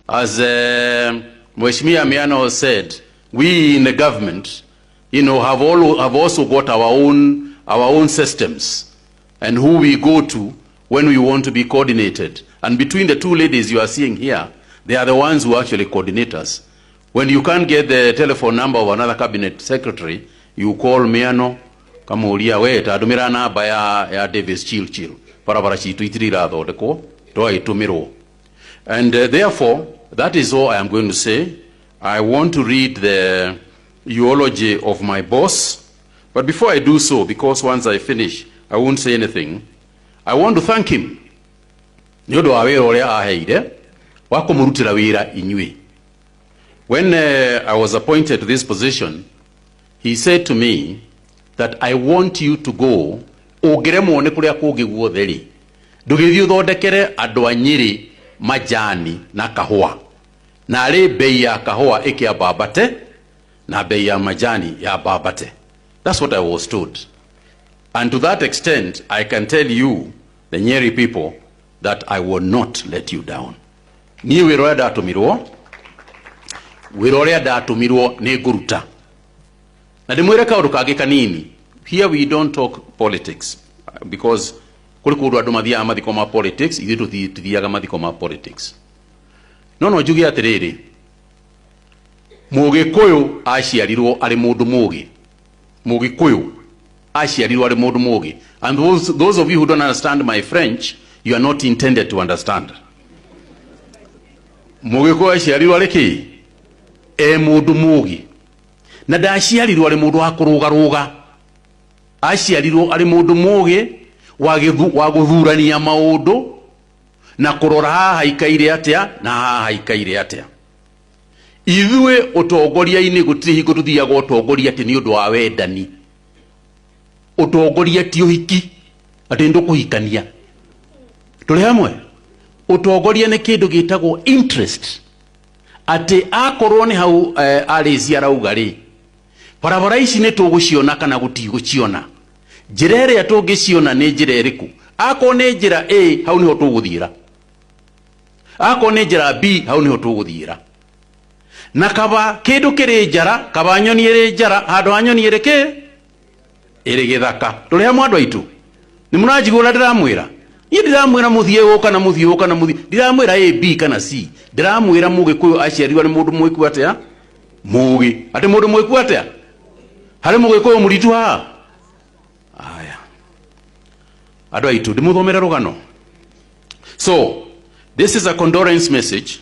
As Mheshimiwa Miano said, we in the government, have also got our own systems and who we go to when we want to be coordinated. And between the two ladies you are seeing here, they are the ones who actually coordinate us. When you can't get the telephone number of another cabinet secretary, you call Miano, kamuria we tandumira namba ya Davis Chirchir, barabara citu itirĩ irathondekwo twagĩtũmĩrwo. And therefore, that is all I am going to say. I want to read the eulogy of my boss. But before I do so, because once I finish, I won't say anything, I want to thank him nĩ ũndũ wa wĩra ũrĩa aheire wa kũmũrutĩra wĩra inyuĩ. When I was appointed to this position, he said to me that I want you to go, ũngĩremwo nĩ kũrĩa kũngĩ guothe rĩ, ndũgĩthiĩ ũthondekere andũ a Nyĩrĩ majani na kahũa, na arĩ bei ya kahũa ĩkĩambambate na bei ya majani yambambate. That's what I was told. And to that extent, I can tell you, the Nyeri people, that I will not let you down. Niĩ wĩra ũrĩa ndatũmirwo, wĩra ũrĩa ndatũmirwo nĩ ngũruta. Na ndĩmwĩre kaũndũ kangĩ kanini. Here we don't talk politics because kũrĩ kũndũ andũ mathiaga mathiko ma politics, ithuĩ tũtithiaga mathiko ma politics. No njuge atĩrĩrĩ, Mũgĩkũyũ aciarirwo arĩ mũndũ mũgĩ. Mũgĩkũyũ aciarirwo arĩ mũndũ mũgĩ. And those of you who don't understand my French, you are not intended to understand. Mũgĩkũyũ aciarirwo arĩ kĩ? E mũndũ mũgĩ. Na ndaciarirwo arĩ mũndũ wa kũrũgarũga. Aciarirwo arĩ mũndũ mũgĩ wa gũthurania maũndũ na kũrora haha ikaire atĩa na haha ikaire atĩa. Ithuĩ ũtongoria-inĩ gũtirĩ hingo tũthiaga ũtongoria atĩ nĩ ũndũ wa wendani. Ũtongoria ti ũhiki atĩ nĩ tũkũhikania. Tũrĩ hamwe? Ũtongoria nĩ kĩndũ gĩtagwo interest, atĩ akorwo nĩ hau arĩci arauga rĩ, barabara ici nĩ tũgũciona kana gũtigũciona, njĩra ĩrĩa tũngĩciona nĩ njĩra ĩrĩkũ? Akorwo nĩ njĩra A, hau nĩho tũgũthiĩra. Akorwo nĩ njĩra B, hau nĩho tũgũthiĩra. Na kaba kĩndũ kĩrĩ njara, kaba nyoni ĩrĩ njara handũ ha nyoni ĩrĩ kĩ ĩrĩ gĩthaka. Tũrĩ hamwe, andũ aitũ? Nĩ mũranjigua ũrĩa ndĩramwĩra? Niĩ ndiramwĩra mũthiĩ ũũ kana mũthiĩ ũũ kana mũthiĩ, ndiramwĩra A, B kana C. Ndĩramwĩra Mũgĩkũyũ aciarirwo nĩ mũndũ mwĩku atĩa? Mũgĩ. Atĩ mũndũ mwĩku atĩa? Harĩ Mũgĩkũyũ mũritu haha? Aya, andũ aitũ, ndĩmũthomere rũgano. So this is a condolence message.